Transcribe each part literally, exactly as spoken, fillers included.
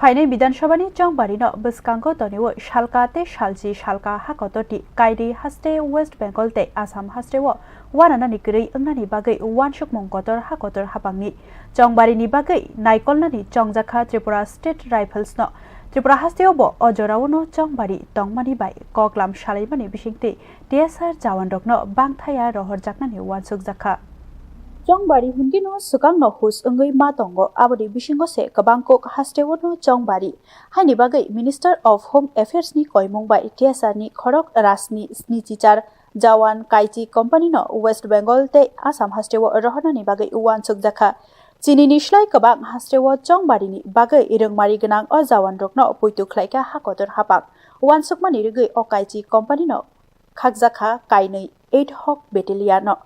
Kainwi Bidhan Sabhani chongbari no bwskango tonwi salka tei salchi salka hakotor di kainwi haste West Bengal tei Assam haste o wananani kwrwi wngnani bagwi uansukmung kotor hakotor hapangni chongbari ni bagwi naikolnani chongjakha Tripura State Rifles no. Tripura haste o bo o jorao no chongbari tongmani bai koklam salaimani bisingtwi T S R jawan rokno bangthaya rohorjaknani uansukjakha. Chongbari hwnkhe no swkangno hus wngwi ma tongo, aboni bisingo se kwbang kok hasteo no chongbari. Haini bagwi Minister of Home Affairs ni koimung bai T S R ni khorok rasni sni chichar jawan kaichi company no West Bengal tei Assam hasteo rohornani bagwi uansukjakha. Chini ni slai kwbang hasteo chongbari ni bagwi rwngmari gwnang o jawan rokno puitu khlaikha hakotor hapang. Uansukmani rwgwi o kaichi company no khakjakha kainwi ad hoc battalion no.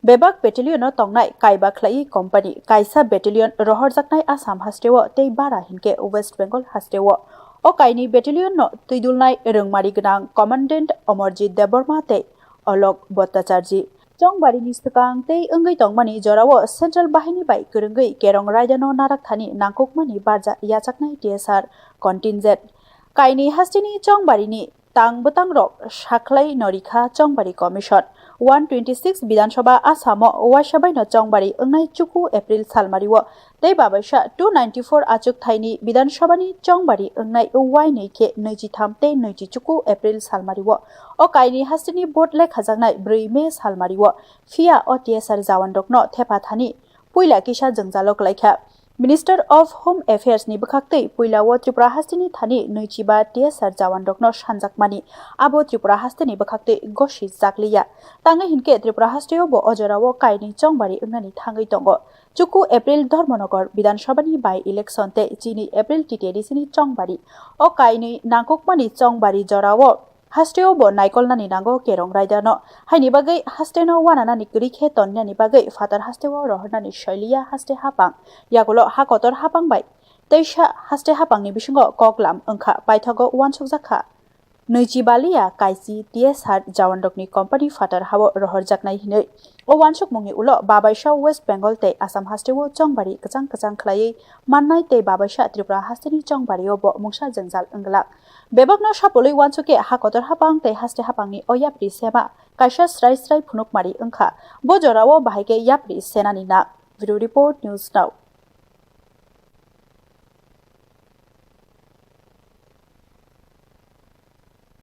Bebak battalion no tongnai kaiba khlaiwi company, kaisa battalion rohorjaknai Assam hasteo tei bara hinkhe West Bengal hasteo. O kainwi battalion no twidulnai rwngmari gwnang Commandant Amarjit Debbarma tei Alok Bhattacharjee. Chongbari ni swkang tei wngwi tongmani jorao Central Bahini bai kwrwngwi Kerong Raida no narak thani nangkukmani barja yachaknai T S R contingent. Kainwi hasteni chongbari ni tang bwtang rok sakhlai norikha Chongbari Commission. One twenty six Bidhan Sabha Assam o waisa baino chongbari wngnai chuku April salmari o tei babaisa two ninety four achuk thaini Bidhan Sabha ni chongbari wngnai wainwi khe nwichi tham tei nwichi chuku April salmari o. O kainwi hasteni vote lekhajaknai brwi May salmari o. Phiya o T S R jawan rokno thepha thani puila kisa jwngjalo kwlaikha. Minister of Home Affairs ni bwkhaktwi puila o Tripura hasteni thani nwichiba T S R jawan rokno sanjakmani abo Tripura hasteni bwkhaktwi gosi jakliya. Tangwi hinkhe Tripura hasteo bo o jorao kainwi chongbari wngnani thangwi tongo. Chuku April Dharmanagar Bidhan Sabha ni by election tei chini April T T A D C ni chongbari. O kainwi nangkukmani chongbari jorao hasteo bo naikolnani nango Kerong Raida no. Haini bagwi haste no wananani kwrwi khe tonnani bagwi phatar hasteo rohornani soiliya haste hapang. Yagulo hakotor hapang bai teisa haste hapangni bisingo koklam wngkha, paithago uansukjakha. Nwichi baliya kaisi T S R jawanrokni company phatar hao rohorjaknai hinwi. O uansukmungni ulo babaisa West Bengal tei Assam hasteo chongbari kwchang kwchang khlaiwi mannai tei babaisa Tripura hasteni chongbario bo mungsa jwngjal wngglak. Bebakno sapolwi uansukhe ha kotor hapang tei haste hapangni o yapri sema kaisa srai srai phunukmari wngkha. Bo jorao bahai khe yapri senani na. Bureau Report, News Now.